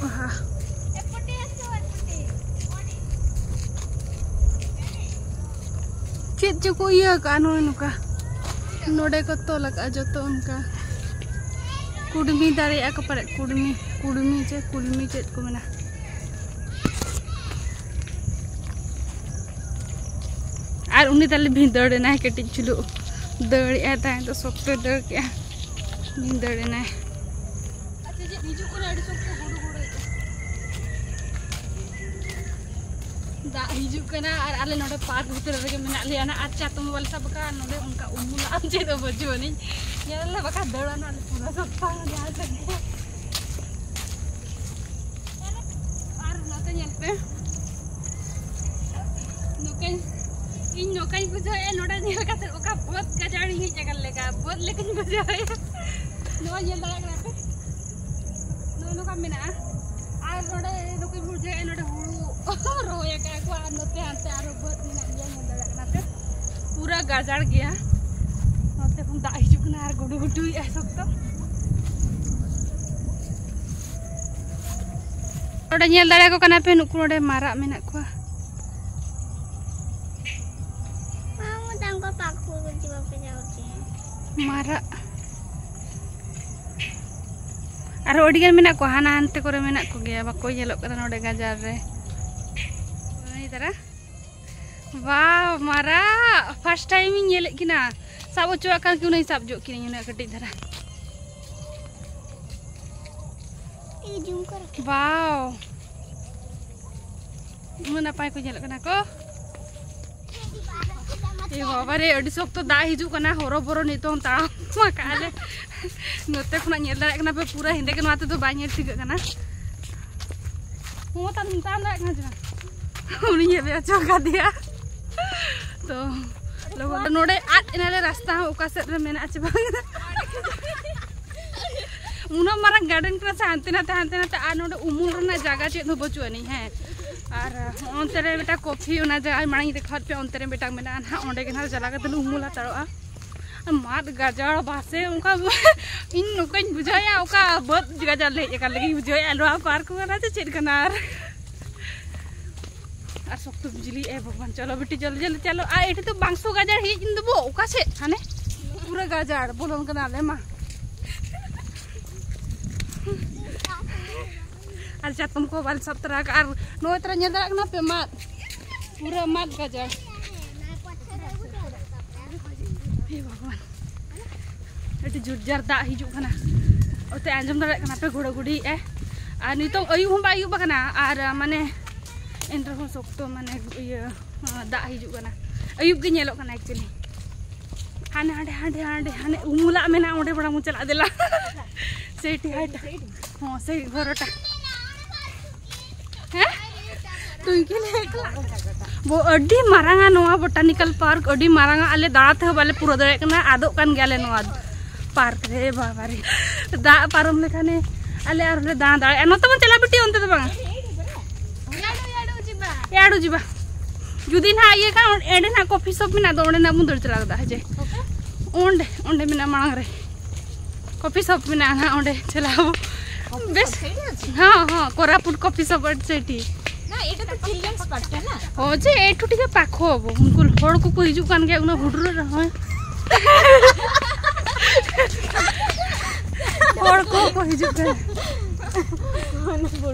ᱟᱦᱟ᱾ ᱪᱮᱫ ᱪᱚᱠᱚ ᱤᱭᱟᱹ ᱟᱠᱟᱫᱼᱟ ᱱᱚᱜᱼᱚᱭ ᱱᱚᱝᱠᱟ᱾ ᱱᱚᱰᱮ ᱠᱚ ᱛᱚᱞ ᱟᱠᱟᱫᱼᱟ ᱡᱚᱛᱚ ᱚᱱᱠᱟ᱾ ᱠᱩᱰᱢᱤ ᱫᱟᱨᱮᱭᱟᱜᱼᱟ ᱠᱚ ᱯᱟᱞᱮᱫ, ᱠᱩᱰᱢᱤ, ᱠᱩᱰᱢᱤ ᱪᱮ ᱠᱩᱞᱢᱤ ᱪᱮᱫ ᱠᱚ ᱢᱮᱱᱟ᱾ ᱟᱨ ᱩᱱᱤ ᱛᱟᱞᱮ ᱵᱷᱤᱸᱫᱟᱹᱲ ᱮᱱᱟᱭ ᱠᱟᱹᱴᱤᱡ ᱪᱩᱞᱩ᱾ ᱫᱟᱹᱲᱮᱜᱼᱟᱭ ᱛᱟᱦᱮᱸ ᱫᱚ, ᱥᱚᱠᱛᱚᱭ ᱫᱟᱹᱲ ᱠᱮᱜᱼᱟ᱾ ᱵᱷᱤᱸᱫᱟᱹᱲ ᱮᱱᱟᱭ᱾ ᱫᱟᱜ ᱦᱤᱡᱩᱜ ᱠᱟᱱᱟ ᱟᱨ ᱟᱞᱮ ᱱᱚᱰᱮ ᱯᱟᱨᱠ ᱵᱷᱤᱛᱨᱤ ᱨᱮᱜᱮ ᱢᱮᱱᱟᱜ ᱞᱮᱭᱟ ᱱᱟ, ᱟᱨ ᱪᱟᱛᱚᱢ ᱵᱟᱞᱮ ᱥᱟᱵ ᱟᱠᱟᱫᱼᱟ᱾ ᱱᱚᱰᱮ ᱚᱱᱠᱟ ᱩᱢᱩᱞ ᱟᱜ ᱪᱮᱫ ᱦᱚᱸ ᱵᱟᱹᱪᱩᱜ ᱟᱹᱱᱤᱡ᱾ ᱧᱮᱞ ᱞᱮ ᱵᱟᱠᱷᱟᱱ ᱫᱟᱹᱲᱟ ᱱᱟ ᱟᱞᱮ ᱯᱩᱨᱟᱹ ᱥᱚᱯᱛᱟᱦᱚ ᱡᱟᱦᱟᱸ ᱥᱮᱫ ᱜᱮ᱾ ᱟᱨ ᱱᱚᱛᱮ ᱧᱮᱞ ᱯᱮ, ᱱᱚᱝᱠᱟᱧ, ᱤᱧ ᱱᱚᱝᱠᱟᱧ ᱵᱩᱡᱷᱟᱹᱣᱮᱫᱼᱟ ᱱᱚᱰᱮ ᱧᱮᱞ ᱠᱟᱛᱮ ᱚᱠᱟ ᱵᱟᱹᱫᱽ ᱜᱟᱡᱟᱲ ᱤᱧ ᱦᱮᱡ ᱟᱠᱟᱱ ᱞᱮᱠᱟ, ᱵᱟᱹᱫᱽ ᱞᱮᱠᱟᱧ ᱵᱩᱡᱷᱟᱹᱣᱮᱫᱼᱟ᱾ ᱱᱚᱣᱟ ᱧᱮᱞ ᱫᱟᱲᱮᱭᱟᱜ ᱠᱟᱱᱟ ᱯᱮ, ᱱᱚᱜᱼᱚᱭ ᱱᱚᱝᱠᱟ ᱢᱮᱱᱟᱜᱼᱟ᱾ ᱟᱨ ᱱᱚᱰᱮ ᱱᱩᱠᱩᱧ ᱵᱩᱡᱷᱟᱹᱣᱮᱫᱼᱟ ᱱᱚᱰᱮ ᱦᱩᱲᱩ ᱨᱚᱦᱚᱭ ᱟᱠᱟᱫ ᱠᱚ, ᱟᱨ ᱱᱚᱛᱮ ᱦᱟᱱᱛᱮ ᱟᱨᱦᱚᱸ ᱵᱟᱹᱫᱽ ᱢᱮᱱᱟᱜ ᱜᱮᱭᱟ, ᱧᱮᱞ ᱫᱟᱲᱮᱭᱟᱜ ᱠᱟᱱᱟ ᱯᱮ ᱯᱩᱨᱟᱹ ᱜᱟᱡᱟᱲ ᱜᱮᱭᱟ᱾ ᱱᱚᱛᱮ ᱠᱷᱚᱱ ᱫᱟᱜ ᱦᱤᱡᱩᱜ ᱠᱟᱱᱟ ᱟᱨ ᱜᱩᱰᱩ ᱜᱩᱰᱩᱭᱮᱫᱼᱟ ᱥᱚᱠᱛᱚ᱾ ᱱᱚᱰᱮ ᱧᱮᱞ ᱫᱟᱲᱮᱭᱟᱠᱚ ᱠᱟᱱᱟ ᱯᱮ, ᱱᱩᱠᱩ ᱱᱚᱰᱮ ᱢᱟᱨᱟᱜ ᱢᱮᱱᱟᱜ ᱠᱚᱣᱟ᱾ ᱢᱟᱨᱟᱜ ᱟᱨᱦᱚᱸ ᱟᱹᱰᱤ ᱜᱟᱱ ᱢᱮᱱᱟᱜ ᱠᱚᱣᱟ, ᱦᱟᱱᱟ ᱦᱟᱱᱛᱮ ᱠᱚᱨᱮ ᱢᱮᱱᱟᱜ ᱠᱚᱜᱮᱭᱟ, ᱵᱟᱠᱚ ᱧᱮᱞᱚᱜ ᱠᱟᱱᱟ ᱱᱚᱰᱮ ᱜᱟᱡᱟᱲ ᱨᱮ᱾ ᱱᱤᱭᱟᱹ ᱫᱷᱟᱨᱟ, wow, ᱢᱟᱨᱟᱜ first time ᱤᱧ ᱧᱮᱞᱮᱫ ᱠᱤᱱᱟ᱾ ᱥᱟᱵ ᱦᱚᱪᱚᱣᱟᱜ ᱠᱷᱟᱱ ᱠᱤ ᱩᱱᱟᱹᱧ ᱥᱟᱵ ᱡᱚᱜ ᱠᱤᱱᱟᱹᱧ ᱩᱱᱟᱹᱜ ᱠᱟᱹᱴᱤᱡ ᱫᱷᱟᱨᱟ᱾ ᱡᱩᱢ ᱠᱚᱨᱮ wow, ᱩᱱᱟᱹᱜ ᱱᱟᱯᱟᱭ ᱠᱚ ᱧᱮᱞᱚᱜ ᱠᱟᱱᱟ ᱠᱚ᱾ ᱮ ᱵᱟᱵᱟ ᱨᱮ, ᱟᱹᱰᱤ ᱥᱚᱠᱛᱚ ᱫᱟᱜ ᱦᱤᱡᱩᱜ ᱠᱟᱱᱟ, ᱦᱚᱨᱚ ᱵᱚᱨᱚ ᱱᱤᱛᱚᱝ ᱛᱟᱲᱟᱢ ᱟᱠᱟᱫᱼᱟ ᱞᱮ᱾ ᱱᱚᱛᱮ ᱠᱷᱚᱱᱟᱜ ᱧᱮᱞ ᱫᱟᱲᱮᱭᱟᱜ ᱠᱟᱱᱟ ᱯᱮ, ᱯᱩᱨᱟᱹ ᱦᱮᱸᱫᱮ ᱜᱮ, ᱱᱚᱣᱟ ᱛᱮᱫᱚ ᱵᱟᱭ ᱧᱮᱞ ᱴᱷᱤᱠᱟᱹᱜ ᱠᱟᱱᱟ᱾ ᱦᱚᱸ, ᱛᱟᱲᱟᱢ, ᱛᱟᱲᱟᱢ ᱫᱟᱲᱮᱭᱟᱜ ᱠᱟᱱᱟ ᱪᱮ ᱵᱟᱝ? ᱩᱱᱤ ᱧᱮᱞ ᱦᱚᱪᱚ ᱠᱟᱫᱮᱭᱟ᱾ ᱛᱚ, ᱞᱚᱜᱚᱱ ᱱᱚᱰᱮ ᱟᱫ ᱮᱱᱟᱞᱮ, ᱨᱟᱥᱛᱟ ᱦᱚᱸ ᱚᱠᱟ ᱥᱮᱫ ᱨᱮ ᱢᱮᱱᱟᱜᱼᱟ ᱪᱮ ᱵᱟᱝ᱾ ᱩᱱᱟᱹᱜ ᱢᱟᱨᱟᱝ garden ᱠᱟᱱᱟ ᱥᱮ, ᱦᱟᱱᱛᱮ ᱱᱟᱛᱮ, ᱦᱟᱱᱛᱮ ᱱᱟᱛᱮ, ᱟᱨ ᱱᱚᱰᱮ ᱩᱢᱩᱞ ᱨᱮᱱᱟᱜ ᱡᱟᱭᱜᱟ ᱪᱮᱫ ᱦᱚᱸ ᱵᱟᱹᱪᱩᱜ ᱟᱹᱱᱤᱡ᱾ ᱦᱮᱸ, ᱟᱨ ᱚᱱᱛᱮ ᱨᱮ ᱢᱤᱫᱴᱟᱝ ᱠᱚᱯᱷᱤ, ᱚᱱᱟ ᱡᱟᱭᱜᱟ ᱢᱟᱲᱟᱝ ᱤᱧ ᱫᱮᱠᱷᱟᱣᱟᱫ ᱯᱮᱭᱟ, ᱚᱱᱛᱮ ᱨᱮ ᱢᱤᱫᱴᱟᱝ ᱢᱮᱱᱟᱜᱼᱟ ᱱᱟᱦᱟᱜ, ᱚᱸᱰᱮ ᱜᱮ ᱱᱟᱦᱟᱜ ᱪᱟᱞᱟᱣ ᱠᱟᱛᱮ ᱞᱮ ᱩᱢᱩᱞ ᱦᱟᱛᱟᱲᱚᱜᱼᱟ᱾ ᱢᱟᱫ ᱜᱟᱡᱟᱲ ᱵᱟᱥᱮ, ᱚᱱᱠᱟ ᱤᱧ ᱱᱚᱝᱠᱟᱧ ᱵᱩᱡᱷᱟᱹᱣᱮᱫᱼᱟ, ᱚᱠᱟ ᱵᱟᱹᱫᱽ ᱜᱟᱡᱟᱲ ᱞᱮ ᱦᱮᱡ ᱟᱠᱟᱱ ᱞᱮᱠᱟᱧ ᱵᱩᱡᱷᱟᱹᱣᱮᱫᱼᱟ᱾ ᱱᱚᱣᱟ ᱯᱟᱨᱠ ᱠᱟᱱᱟ ᱥᱮ ᱪᱮᱫ ᱠᱟᱱᱟ? ᱟᱨ, ᱟᱨ ᱥᱚᱠᱛᱚ ᱵᱤᱡᱽᱞᱤ, ᱮ ᱵᱷᱚᱜᱚᱵᱟᱱ, ᱪᱚᱞᱚ ᱵᱤᱴᱤ, ᱡᱚᱞᱫᱤ ᱡᱚᱞᱫᱤ ᱪᱚᱞᱚ᱾ ᱟᱨ ᱮᱴᱤ ᱛᱚ ᱵᱟᱝᱥᱚ ᱜᱟᱡᱟᱲ ᱦᱮᱡ ᱮᱱ ᱫᱚᱵᱚ, ᱚᱠᱟ ᱥᱮᱫ? ᱦᱟᱱᱮ ᱯᱩᱨᱟᱹ ᱜᱟᱡᱟᱲ ᱵᱚᱞᱚᱱ ᱠᱟᱱᱟ ᱞᱮ ᱢᱟ᱾ ᱟᱨ ᱪᱟᱛᱚᱢ ᱠᱚ ᱵᱟᱞᱮ ᱥᱟᱵ ᱛᱚᱨᱟ ᱟᱠᱟᱫᱼᱟ᱾ ᱟᱨ ᱱᱚᱜᱼᱚᱭ ᱛᱚᱨᱟ ᱧᱮᱞ ᱫᱟᱲᱮᱭᱟᱜ ᱠᱟᱱᱟ ᱯᱮ, ᱢᱟᱫ, ᱯᱩᱨᱟᱹ ᱢᱟᱫ ᱜᱟᱡᱟᱲ᱾ ᱦᱮ ᱵᱷᱚᱜᱚᱵᱟᱱ, ᱟᱹᱰᱤ ᱡᱳᱨ ᱡᱟᱨ ᱫᱟᱜ ᱦᱤᱡᱩᱜ ᱠᱟᱱᱟ᱾ ᱚᱛᱮ ᱟᱸᱡᱚᱢ ᱫᱟᱲᱮᱭᱟᱜ ᱠᱟᱱᱟ ᱯᱮ, ᱜᱷᱩᱲᱟᱹ ᱜᱷᱩᱲᱤᱭᱮᱫᱼᱟᱭ᱾ ᱟᱨ ᱱᱤᱛᱚᱝ ᱟᱹᱭᱩᱵ ᱦᱚᱸ ᱵᱟᱭ ᱟᱹᱭᱩᱵ ᱟᱠᱟᱱᱟ, ᱟᱨ ᱢᱟᱱᱮ ᱮᱱ ᱨᱮᱦᱚᱸ ᱥᱚᱠᱛᱚ ᱢᱟᱱᱮ ᱤᱭᱟᱹ, ᱫᱟᱜ ᱦᱤᱡᱩᱜ ᱠᱟᱱᱟ᱾ ᱟᱹᱭᱩᱵ ᱜᱮ ᱧᱮᱞᱚᱜ ᱠᱟᱱᱟ actually᱾ ᱦᱟᱱᱮ ᱦᱟᱸᱰᱮ ᱦᱟᱸᱰᱮ ᱦᱟᱸᱰᱮ ᱦᱟᱱᱮ ᱩᱢᱩᱞᱟᱜ ᱢᱮᱱᱟᱜᱼᱟ, ᱚᱸᱰᱮ ᱵᱚᱨᱚᱝ ᱵᱚᱱ ᱪᱟᱞᱟᱜᱼᱟ᱾ ᱫᱮᱞᱟ᱾ ᱥᱮᱭᱴᱤ ᱦᱟᱴ᱾ ᱦᱚᱸ, ᱥᱮᱭ ᱜᱷᱚᱨᱚᱴᱟ᱾ ᱦᱮᱸ? ᱴᱩᱝᱠᱤ ᱞᱮ ᱮᱠᱞᱟ᱾ ᱵᱚ-, ᱟᱹᱰᱤ ᱢᱟᱨᱟᱝᱟ ᱱᱚᱣᱟ ᱵᱚᱴᱟᱱᱤᱠᱟᱞ ᱯᱟᱨᱠ, ᱟᱹᱰᱤ ᱢᱟᱨᱟᱝᱟ᱾ ᱟᱞᱮ ᱫᱟᱬᱟ ᱛᱮᱦᱚᱸ ᱵᱟᱞᱮ ᱯᱩᱨᱟᱹᱣ ᱫᱟᱲᱮᱭᱟᱜ ᱠᱟᱱᱟ, ᱟᱫᱚᱜ ᱠᱟᱱ ᱜᱮᱭᱟᱞᱮ ᱱᱚᱣᱟ ᱯᱟᱨᱠ ᱨᱮ᱾ ᱵᱟᱵᱟ ᱨᱮ, ᱫᱟᱜ ᱯᱟᱨᱚᱢ ᱞᱮᱠᱷᱟᱱᱮ ᱟᱞᱮ ᱟᱨᱦᱚᱸ ᱞᱮ ᱫᱟᱬᱟ ᱫᱟᱲᱮᱭᱟᱜᱼᱟ᱾ ᱱᱚᱛᱮ ᱵᱚᱱ ᱪᱟᱞᱟᱜᱼᱟ ᱵᱤᱴᱤ, ᱚᱱᱛᱮ ᱫᱚ ᱵᱟᱝᱟ᱾ ᱮ ᱟᱲᱩ ᱡᱤᱵᱟ᱾ ᱡᱩᱫᱤ ᱱᱟᱦᱟᱜ ᱤᱭᱟᱹ ᱠᱷᱟᱱ, ᱮᱸᱰᱮ ᱱᱟᱦᱟᱜ ᱠᱚᱯᱷᱤ ᱥᱚᱯ ᱢᱮᱱᱟᱜ ᱫᱚ, ᱚᱸᱰᱮ ᱱᱟᱦᱟᱜ ᱵᱚᱱ ᱫᱟᱹᱲ ᱪᱟᱞᱟᱣ ᱜᱚᱫᱚᱜᱼᱟ, ᱦᱮᱸ ᱪᱮ? ᱚᱠᱟ? ᱚᱸᱰᱮ, ᱚᱸᱰᱮ ᱢᱮᱱᱟᱜᱼᱟ ᱢᱟᱲᱟᱝ ᱨᱮ᱾ ᱠᱚᱯᱷᱤ ᱥᱚᱯ ᱢᱮᱱᱟᱜᱼᱟ ᱱᱟᱦᱟᱜ, ᱚᱸᱰᱮ ᱪᱟᱞᱟᱣ᱾ ᱵᱮᱥ᱾ ᱦᱚᱸ, ᱦᱚᱸ, ᱠᱳᱨᱟᱯᱩᱴ ᱠᱚᱯᱷᱤ ᱥᱚᱯ ᱟᱹᱰᱤ ᱪᱮᱴᱷᱤ᱾ ᱦᱚᱸ, ᱡᱮ ᱮᱴᱩ ᱴᱷᱤᱠ ᱜᱮ ᱯᱟᱠᱷᱚ ᱟᱵᱚ᱾ ᱩᱱᱠᱩ ᱦᱚᱲ ᱠᱚᱠᱚ ᱦᱤᱡᱩᱜ ᱠᱟᱱ ᱜᱮᱭᱟ ᱩᱱᱟᱹᱜ ᱦᱩᱰᱩᱨ ᱨᱮᱦᱚᱸ᱾ ᱦᱚᱲ ᱠᱚ ᱠᱚ ᱦᱤᱡᱩᱜ ᱠᱟᱱᱟ᱾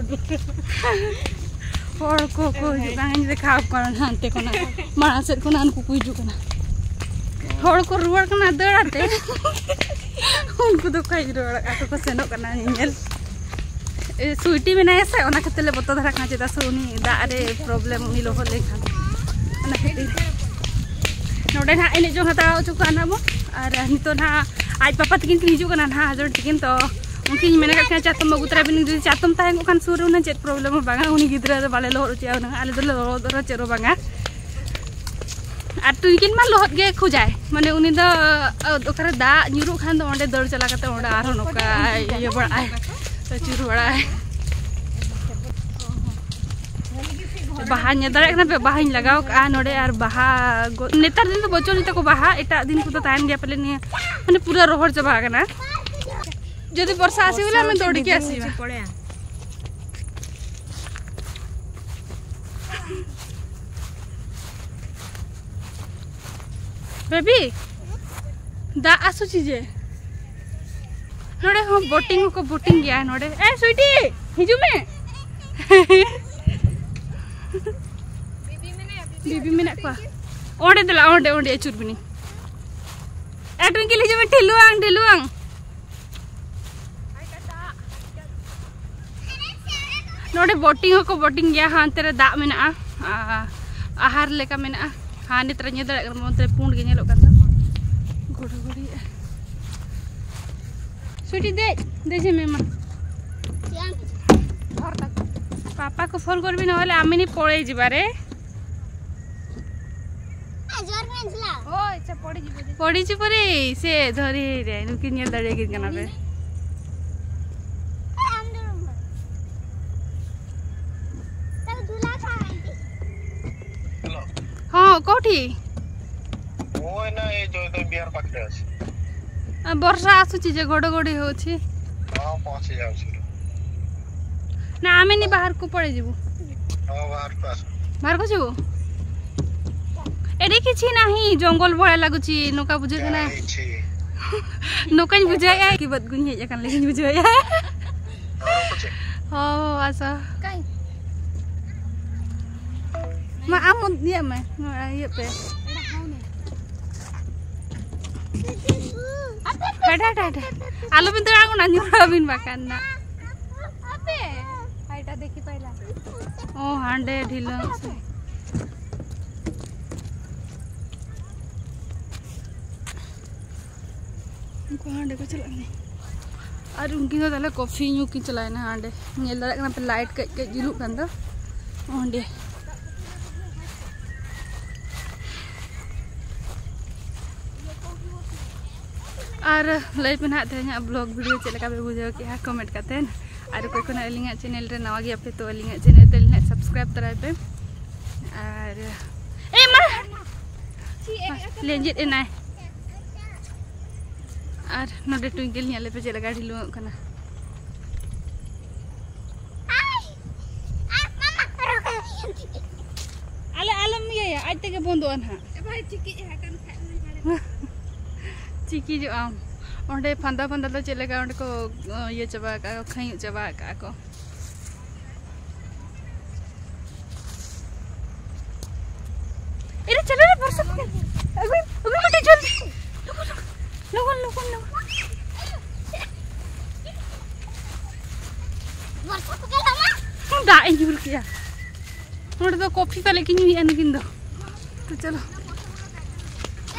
ᱦᱚᱲ ᱠᱚ ᱠᱚ ᱦᱤᱡᱩᱜ ᱠᱟᱱᱟ, ᱤᱧ ᱫᱮᱠᱷᱟᱣ ᱠᱚ ᱠᱟᱱᱟ ᱦᱟᱱᱛᱮ ᱠᱷᱚᱱᱟᱜ, ᱢᱟᱲᱟᱝ ᱥᱮᱫ ᱠᱷᱚᱱᱟᱜ ᱩᱱᱠᱩ ᱠᱚ ᱦᱤᱡᱩᱜ ᱠᱟᱱᱟ᱾ ᱦᱚᱲ ᱠᱚ ᱨᱩᱣᱟᱹᱲ ᱠᱟᱱᱟ ᱫᱟᱹᱲ ᱟᱛᱮ᱾ ᱩᱱᱠᱩ ᱫᱚ ᱠᱚ ᱨᱩᱣᱟᱹᱲ ᱟᱠᱚ ᱠᱚ ᱥᱮᱱᱚᱜ ᱠᱟᱱᱟ ᱧᱮᱧᱮᱞ᱾ ᱮ, ᱥᱩᱭᱴᱤ ᱢᱮᱱᱟᱭᱟ ᱥᱮ, ᱚᱱᱟ ᱠᱷᱟᱹᱛᱤᱨ ᱞᱮ ᱵᱚᱛᱚᱨ ᱫᱷᱟᱨᱟᱜ ᱠᱟᱱᱟ, ᱪᱮᱫᱟᱜ ᱥᱮ ᱩᱱᱤ ᱫᱟᱜ ᱨᱮ ᱯᱨᱚᱵᱞᱮᱢ, ᱩᱱᱤ ᱞᱚᱦᱚᱫ ᱞᱮᱱᱠᱷᱟᱱ᱾ ᱚᱱᱟ ᱠᱷᱟᱹᱛᱤᱨ ᱱᱚᱰᱮ ᱱᱟᱦᱟᱜ ᱮᱱᱮᱡ ᱡᱚᱝ ᱦᱟᱛᱟᱣ ᱦᱚᱪᱚ ᱠᱚᱣᱟ ᱱᱟᱦᱟᱜ ᱵᱚ᱾ ᱟᱨ ᱱᱤᱛᱚᱜ ᱱᱟᱦᱟᱜ ᱟᱡ ᱯᱟᱯᱟ ᱛᱟᱹᱠᱤᱱ ᱠᱤᱱ ᱦᱤᱡᱩᱜ ᱠᱟᱱᱟ ᱱᱟᱦᱟᱜ, ᱦᱟᱡᱚᱨ ᱛᱟᱹᱠᱤᱱ᱾ ᱛᱚ ᱩᱱᱠᱤᱱ ᱢᱮᱱ ᱟᱠᱟᱫ ᱠᱤᱱᱟ ᱪᱟᱛᱚᱢ ᱟᱹᱜᱩ ᱛᱚᱨᱟᱭ ᱵᱤᱱ, ᱡᱩᱫᱤ ᱪᱟᱛᱚᱢ ᱛᱟᱦᱮᱸ ᱠᱚᱜ ᱠᱷᱟᱱ ᱥᱩᱨ ᱨᱮ ᱩᱱᱟᱹᱜ ᱪᱮᱫ ᱯᱨᱚᱵᱞᱮᱢ ᱦᱚᱸ ᱵᱟᱝᱟ, ᱩᱱᱤ ᱜᱤᱫᱽᱨᱟᱹ ᱫᱚ ᱵᱟᱞᱮ ᱞᱚᱦᱚᱫ ᱦᱚᱪᱚᱭᱟ ᱩᱱᱟᱹᱜ, ᱟᱞᱮ ᱫᱚᱞᱮ ᱞᱚᱦᱚᱫᱚᱜ ᱨᱮᱦᱚᱸ ᱪᱮᱫ ᱦᱚᱸ ᱵᱟᱝᱟ᱾ ᱟᱨ ᱴᱩᱭᱠᱤᱱ ᱢᱟ ᱞᱚᱦᱚᱫ ᱜᱮ ᱠᱷᱚᱡᱟᱭ, ᱢᱟᱱᱮ ᱩᱱᱤ ᱫᱚ, ᱟ, ᱚᱠᱟᱨᱮ ᱫᱟᱜ ᱧᱩᱨᱩᱜ ᱠᱷᱟᱱ ᱫᱚ ᱚᱸᱰᱮ ᱫᱟᱹᱲ ᱪᱟᱞᱟᱣ ᱠᱟᱛᱮ ᱚᱸᱰᱮ ᱟᱨᱦᱚᱸ ᱱᱚᱝᱠᱟ ᱤᱭᱟᱹ ᱵᱟᱲᱟᱜᱼᱟᱭ, ᱟᱹᱪᱩᱨ ᱵᱟᱲᱟᱜᱼᱟᱭ᱾ ᱵᱟᱦᱟ ᱧᱮᱞ ᱫᱟᱲᱮᱭᱟᱜ ᱠᱟᱱᱟ ᱯᱮ, ᱵᱟᱦᱟᱧ ᱞᱟᱜᱟᱣ ᱠᱟᱜᱼᱟ ᱱᱚᱰᱮ᱾ ᱟᱨ ᱵᱟᱦᱟ ᱜᱚ-, ᱱᱮᱛᱟᱨ ᱫᱤᱱ ᱫᱚ ᱵᱚᱪᱚᱞᱤ ᱛᱟᱠᱚ ᱵᱟᱦᱟ, ᱮᱴᱟᱜ ᱫᱤᱱ ᱠᱚᱫᱚ ᱛᱟᱦᱮᱱ ᱜᱮᱭᱟ ᱯᱟᱞᱮ, ᱱᱤᱭᱟᱹ ᱢᱟᱱᱮ ᱯᱩᱨᱟᱹ ᱨᱚᱦᱚᱲ ᱪᱟᱵᱟ ᱟᱠᱟᱱᱟ᱾ ᱡᱩᱫᱤ ᱵᱚᱨᱥᱟ ᱟᱥᱤ ᱵᱚᱞᱮ, ᱟᱢᱮ ᱫᱚ ᱟᱹᱰᱤ ᱜᱮ ᱟᱥᱤ᱾ ᱵᱮᱵᱤ, ᱫᱟᱜ ᱟᱹᱥᱩᱪᱤ ᱡᱮ᱾ ᱱᱚᱰᱮ ᱦᱚᱸ ᱵᱳᱴᱤᱝ ᱦᱚᱸᱠᱚ ᱵᱳᱴᱤᱝ ᱜᱮᱭᱟ ᱱᱚᱰᱮ᱾ ᱮ ᱥᱩᱭᱴᱤ, ᱦᱤᱡᱩᱜ ᱢᱮ᱾ ᱵᱤᱵᱤ ᱢᱮᱱᱟᱜ ᱠᱚᱣᱟ᱾ ᱚᱸᱰᱮ ᱫᱮᱞᱟ, ᱚᱸᱰᱮ, ᱚᱸᱰᱮ ᱟᱹᱪᱩᱨ ᱵᱤᱱᱤ᱾ ᱮ ᱴᱩᱝᱠᱤᱞ, ᱦᱤᱡᱩᱜ ᱢᱮ, ᱴᱷᱤᱞᱩᱣᱟᱝ, ᱴᱷᱤᱞᱩᱣᱟᱝ᱾ ᱱᱚᱰᱮ ᱵᱳᱴᱤᱝ ᱦᱚᱸᱠᱚ ᱵᱳᱴᱤᱝ ᱜᱮᱭᱟ᱾ ᱦᱟᱱᱛᱮ ᱨᱮ ᱫᱟᱜ ᱢᱮᱱᱟᱜᱼᱟ, ᱟᱨ ᱟᱦᱟᱨ ᱞᱮᱠᱟ ᱢᱮᱱᱟᱜᱼᱟ᱾ ᱦᱟᱸ, ᱱᱤᱛ ᱨᱮ ᱧᱮᱞ ᱫᱟᱲᱮᱭᱟᱜ ᱠᱟᱱᱟ, ᱚᱱᱛᱮ ᱨᱮ ᱯᱩᱸᱰ ᱜᱮ ᱧᱮᱞᱚᱜ ᱠᱟᱱ ᱫᱚ᱾ ᱜᱷᱚᱲᱜᱷᱚᱲᱤᱭᱮᱜᱼᱟ᱾ ᱥᱩᱴᱤ ᱫᱮᱡ, ᱫᱮᱡ ᱢᱮ ᱢᱟ᱾ ᱪᱮᱫ ᱮᱢ ᱦᱚᱨ ᱛᱟᱠᱚ᱾ ବାପାକୁ ଫୋନ୍ କରିବି, ନହେଲେ ଆମିନି ପଳେଇ ଯିବାରେ। ᱡᱳᱨ ᱢᱮ ᱡᱷᱩᱞᱟ᱾ ᱳᱭ, ᱪᱟ, ᱯᱚᱲᱤ ᱡᱤᱵᱚ ᱡᱮ᱾ ᱯᱚᱲᱤ ᱡᱤᱵᱚ ᱨᱮ, ᱥᱮ ᱫᱷᱚᱨᱤ ᱨᱮ, ᱱᱩᱠᱤᱱ ᱧᱮᱞ ᱫᱟᱲᱮᱭᱟᱠᱤᱱ ᱠᱟᱱᱟ ᱯᱮ᱾ ᱮ, ᱟᱢ ᱫᱚ ᱱᱚᱝᱠᱟ᱾ ᱛᱟᱦᱞᱮ ᱡᱷᱩᱞᱟ ᱠᱷᱟᱱ ᱟᱱᱴᱤ। ହ୍ୟାଲୋ। ହଁ, କୋଉଠି? ମୁଁ ଏଇନା ଏଇ ଜୟଦେବ ବିହାର ପାଖରେ ଅଛି। ଆ, ବର୍ଷା ଆସୁଛି ଯେ ଘଡଘଡି ହଉଛି। ହଁ, ପହଞ୍ଚି ଯାଉଛି। ନା, ଆମେ ନି ବାହାରକୁ ପଳେଇ ଯିବୁ। ହଁ, ବାହାରକୁ ଆସ। ବାହାରକୁ ଯିବୁ? ଏଠି କିଛି ନାହିଁ, ଜଙ୍ଗଲ ଭଳିଆ ଲାଗୁଛି। ନୌକା ବୁଝେଇକି ନା। ଯାଇଛି। ନୌକାᱧ ବୁଝାଇବା। କି ବଦଗୁኝ ହେଇଯାଏ, କାଲି ହିଁ ବୁଝାଇବା। ହଁ, ରଖୁଛି। ହଉ, ହଉ, ଆସ। କାଇଁ? ମା, ଆମ ଇଏ ମେ, ଇଏ pay. Head, head, head, head. ᱟᱞᱚᱵᱤᱱ ᱫᱟᱹᱲᱟ, ᱚᱱᱟ ᱧᱩᱨᱦᱟᱹ ᱟᱹᱵᱤᱱ ᱵᱟᱠᱷᱟᱱ ᱱᱟ। ᱟᱯᱮ, ᱦᱟᱭᱴᱟ ᱫᱮᱠᱷᱤ ᱯᱟᱭᱞᱟ। ᱚ, ᱦᱟᱸᱰᱮ ᱰᱷᱤᱞᱟᱹᱝ ᱥᱮ। ᱩᱱᱠᱩ ᱦᱟᱸᱰᱮ ᱠᱚ ᱪᱟᱞᱟᱜ ᱠᱟᱱᱟ᱾ ᱟᱨ ᱩᱱᱠᱤᱱ ᱫᱚ ᱛᱟᱦᱞᱮ ᱠᱚᱯᱷᱤ ᱧᱩ ᱠᱤᱱ ᱪᱟᱞᱟᱣᱮᱱᱟ ᱦᱟᱸᱰᱮ᱾ ᱧᱮᱞ ᱫᱟᱲᱮᱭᱟᱜ ᱠᱟᱱᱟ ᱯᱮ, ᱞᱟᱭᱤᱴ ᱠᱟᱹᱡ ᱠᱟᱹᱡ ᱡᱩᱞᱩᱜ ᱠᱟᱱ ᱫᱚ ᱚᱸᱰᱮ᱾ ᱟᱨ ᱞᱟᱹᱭ ᱯᱮ ᱱᱟᱦᱟᱜ, ᱛᱮᱦᱮᱧᱟᱜ ᱵᱞᱚᱜ ᱵᱷᱤᱰᱤᱭᱳ ᱪᱮᱫ ᱞᱮᱠᱟ ᱯᱮ ᱵᱩᱡᱷᱟᱹᱣ ᱠᱮᱜᱼᱟ, ᱠᱚᱢᱮᱱᱴ ᱠᱟᱛᱮ᱾ ᱟᱨ ᱚᱠᱚᱭ ᱠᱚ ᱱᱟᱦᱟᱜ ᱟᱹᱞᱤᱧᱟᱜ ᱪᱮᱱᱮᱞ ᱨᱮ ᱱᱟᱣᱟ ᱜᱮᱭᱟ ᱯᱮ, ᱛᱚ ᱟᱹᱞᱤᱧᱟᱜ ᱪᱮᱱᱮᱞ ᱛᱮ ᱱᱟᱦᱟᱜ ᱥᱟᱵᱥᱠᱨᱟᱭᱤᱵ ᱛᱚᱨᱟᱭ ᱯᱮ᱾ ᱟᱨ, ᱮ ᱢᱟ, ᱞᱮᱸᱡᱮᱫ ᱮᱱᱟᱭ᱾ ᱟᱨ ᱱᱚᱰᱮ ᱴᱩᱭᱜᱮᱞ ᱧᱮᱞ ᱯᱮ ᱪᱮᱫ ᱞᱮᱠᱟ ᱰᱷᱤᱞᱣᱟᱹᱜ ᱠᱟᱱᱟ᱾ ᱟᱞᱮ ᱟᱞᱚᱢ ᱤᱭᱟᱹᱭᱟ, ᱟᱡ ᱛᱮᱜᱮ ᱵᱚᱱᱫᱚᱜᱼᱟ ᱱᱟᱦᱟᱜ᱾ ᱪᱤᱠᱤᱡᱚᱜ ᱟᱢ᱾ ᱚᱸᱰᱮ ᱯᱷᱟᱸᱫᱟ ᱯᱷᱟᱸᱫᱟ ᱫᱚ ᱪᱮᱫ ᱞᱮᱠᱟ ᱚᱸᱰᱮ ᱠᱚ, ᱤᱭᱟᱹ ᱪᱟᱵᱟ ᱟᱠᱟᱫ ᱠᱚ, ᱠᱷᱟᱹᱧᱩᱜ ᱪᱟᱵᱟ ᱟᱠᱟᱫ ᱠᱚ᱾ ᱮᱨᱮ, ᱪᱟᱞᱟᱣ ᱨᱮ ᱵᱚᱨᱥᱟ ᱯᱩᱠᱮᱞ᱾ ᱟᱹᱜᱩᱭ, ᱟᱹᱜᱩᱭ ᱢᱤᱫᱴᱮᱱ ᱡᱚᱞᱫᱤ᱾ ᱞᱚᱜᱚᱱ, ᱞᱚᱜᱚᱱ, ᱞᱚᱜᱚᱱ, ᱞᱚᱜᱚᱱ᱾ ᱵᱚᱨᱥᱟ ᱯᱩᱠᱮᱞ ᱦᱟᱢᱟ᱾ ᱧᱩᱨ ᱠᱮᱜᱼᱟ᱾ ᱱᱚᱰᱮ ᱫᱚ ᱠᱚᱯᱷᱤ ᱯᱟᱞᱮ ᱠᱤᱱ ᱧᱩᱭᱮᱫᱼᱟ ᱱᱩᱠᱤᱱ ᱫᱚ᱾ ᱛᱚ ᱪᱚᱞᱚ᱾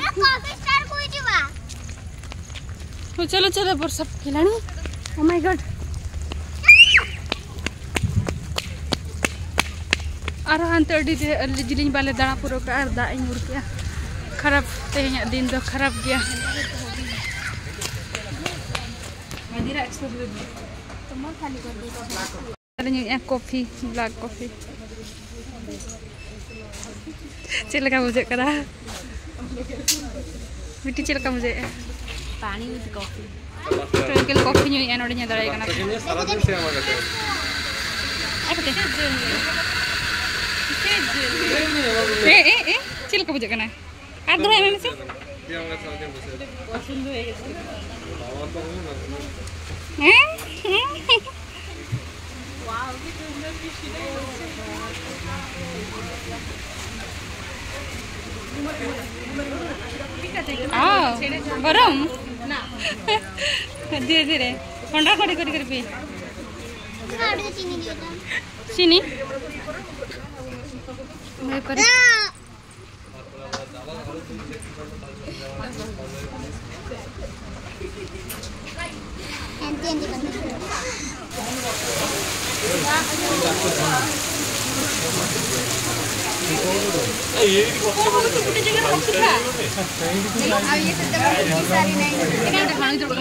ᱮ, ᱠᱚᱯᱷᱤ ᱥᱴᱟᱨ ᱠᱚ ᱦᱤᱡᱩᱜᱼᱟ᱾ ᱛᱚ ᱪᱚᱞᱚ, ᱪᱚᱞᱚ, ᱵᱚᱨᱥᱟ ᱠᱷᱤᱞᱟᱲᱤ᱾ Oh my God. ᱟᱨᱦᱚᱸ ᱦᱟᱱᱛᱮ ᱟᱹᱰᱤ ᱰᱷᱮᱨ, ᱟᱹᱰᱤ ᱡᱤᱞᱤᱧ ᱵᱟᱞᱮ ᱫᱟᱬᱟ ᱯᱩᱨᱟᱹᱣ ᱠᱟᱜᱼᱟ ᱟᱨ ᱫᱟᱜ ᱤᱧ ᱧᱩᱨ ᱠᱮᱜᱼᱟ᱾ ᱠᱷᱟᱨᱟᱯ, ᱛᱮᱦᱮᱧᱟᱜ ᱫᱤᱱ ᱫᱚ ᱠᱷᱟᱨᱟᱯ ᱜᱮᱭᱟ᱾ ᱟᱞᱮ ᱧᱩᱭᱮᱫᱼᱟ ᱠᱚᱯᱷᱤ, ᱵᱞᱮᱠ ᱠᱚᱯᱷᱤ᱾ ᱪᱮᱫ ᱞᱮᱠᱟ ᱵᱩᱡᱷᱟᱹᱜ ᱠᱟᱱᱟ? ᱵᱤᱴᱤ, ᱪᱮᱫ ᱞᱮᱠᱟ ᱵᱩᱡᱷᱟᱹᱜᱼᱟ? Pani with coffee. ᱴᱨᱚᱯᱤᱠᱟᱞ ᱠᱚᱯᱷᱤ ᱧᱩᱭᱮᱫᱼᱟ ᱱᱚᱰᱮ, ᱧᱮᱞ ᱫᱟᱲᱮᱭᱟᱜ ᱠᱟᱱᱟ ᱯᱮ᱾ ᱟᱨ ᱠᱟᱹᱴᱤᱡ᱾ ᱮ, ᱮ, ᱮ, ᱪᱮᱫ ᱞᱮᱠᱟ ᱵᱩᱡᱷᱟᱹᱜ ᱠᱟᱱᱟ? ᱟᱨ ᱫᱚᱦᱲᱟᱭ ᱢᱮ ᱢᱮᱥᱮ᱾ ᱦᱮᱸ? ᱚ, ᱜᱚᱨᱚᱢ? ᱫᱷᱤᱨᱮ ᱫᱷᱤᱨᱮ᱾ ᱦᱚᱸᱰᱟ ᱠᱚᱨᱮ ᱠᱚᱨᱮ ᱠᱚᱨᱮ ᱯᱮ᱾ ᱪᱤᱱᱤ? ᱵᱷᱟᱹᱭ ᱯᱟᱨᱤ᱾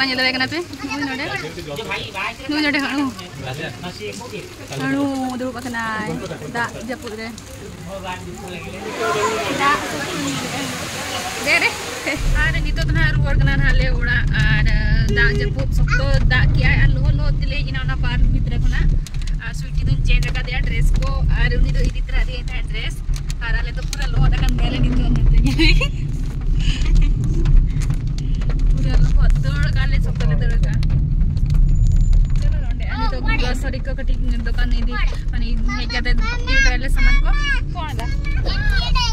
ᱧᱮᱞ ᱫᱟᱲᱮᱭᱟᱜ ᱠᱟᱱᱟ ᱯᱮ, ᱱᱩᱭ ᱱᱚᱰᱮ, ᱱᱩᱭ ᱱᱚᱰᱮ ᱦᱟᱹᱬᱩ, ᱦᱟᱹᱬᱩ ᱫᱩᱲᱩᱵ ᱟᱠᱟᱱᱟᱭ ᱫᱟᱜ ᱡᱟᱹᱯᱩᱫ ᱨᱮ᱾ ᱫᱟᱜ ᱥᱚᱠᱛᱚ ᱧᱩᱨᱮᱜᱼᱟ᱾ ᱫᱮ ᱨᱮ᱾ ᱟᱨ ᱱᱤᱛᱚᱜ ᱫᱚ ᱱᱟᱦᱟᱜ ᱨᱩᱣᱟᱹᱲ ᱠᱟᱱᱟ ᱱᱟᱦᱟᱜ ᱞᱮ ᱚᱲᱟᱜ᱾ ᱟᱨ ᱫᱟᱜ ᱡᱟᱹᱯᱩᱫ ᱥᱚᱠᱛᱚ ᱫᱟᱜ ᱠᱮᱜᱼᱟᱭ ᱟᱨ ᱞᱚᱦᱚᱫ ᱞᱚᱦᱚᱫ ᱛᱮᱞᱮ ᱦᱮᱡ ᱮᱱᱟ ᱚᱱᱟ ᱯᱟᱨᱠ ᱵᱷᱤᱛᱨᱤ ᱠᱷᱚᱱᱟᱜ᱾ ᱟᱨ ᱥᱩᱭᱴᱤ ᱫᱚᱧ ᱪᱮᱧᱡᱽ ᱟᱠᱟᱫᱮᱭᱟ ᱰᱨᱮᱥ ᱠᱚ, ᱟᱨ ᱩᱱᱤ ᱫᱚ ᱤᱫᱤ ᱛᱚᱨᱟ ᱟᱫᱮᱭᱟᱭ ᱛᱟᱦᱮᱸᱫ ᱰᱨᱮᱥ᱾ ᱟᱨ ᱟᱞᱮ ᱫᱚ ᱯᱩᱨᱟᱹ ᱞᱚᱦᱚᱫ ᱟᱠᱟᱱ ᱜᱮᱭᱟᱞᱮ ᱱᱤᱛᱚᱜ ᱚᱱᱟᱛᱮ᱾ ᱯᱩᱨᱟᱹ ᱞᱚᱦᱚᱫ, ᱫᱟᱹᱲ ᱠᱟᱜ ᱞᱮ, ᱥᱚᱠᱛᱚ ᱞᱮ ᱫᱟᱹᱲ ᱠᱟᱜᱼᱟ᱾ ᱪᱚᱞᱚ ᱱᱚᱰᱮ, ᱟᱨ ᱱᱤᱛᱚᱜ ᱜᱨᱚᱥᱟᱨᱤ ᱠᱚ ᱠᱟᱹᱴᱤᱡ ᱫᱚᱠᱟᱱ ᱤᱫᱤ, ᱢᱟᱱᱮ ᱦᱮᱡ ᱠᱟᱛᱮ ᱤᱫᱤ ᱛᱚᱨᱟᱭᱟᱞᱮ ᱥᱟᱢᱟᱱ ᱠᱚ᱾ ᱠᱚᱬ ᱫᱟ᱾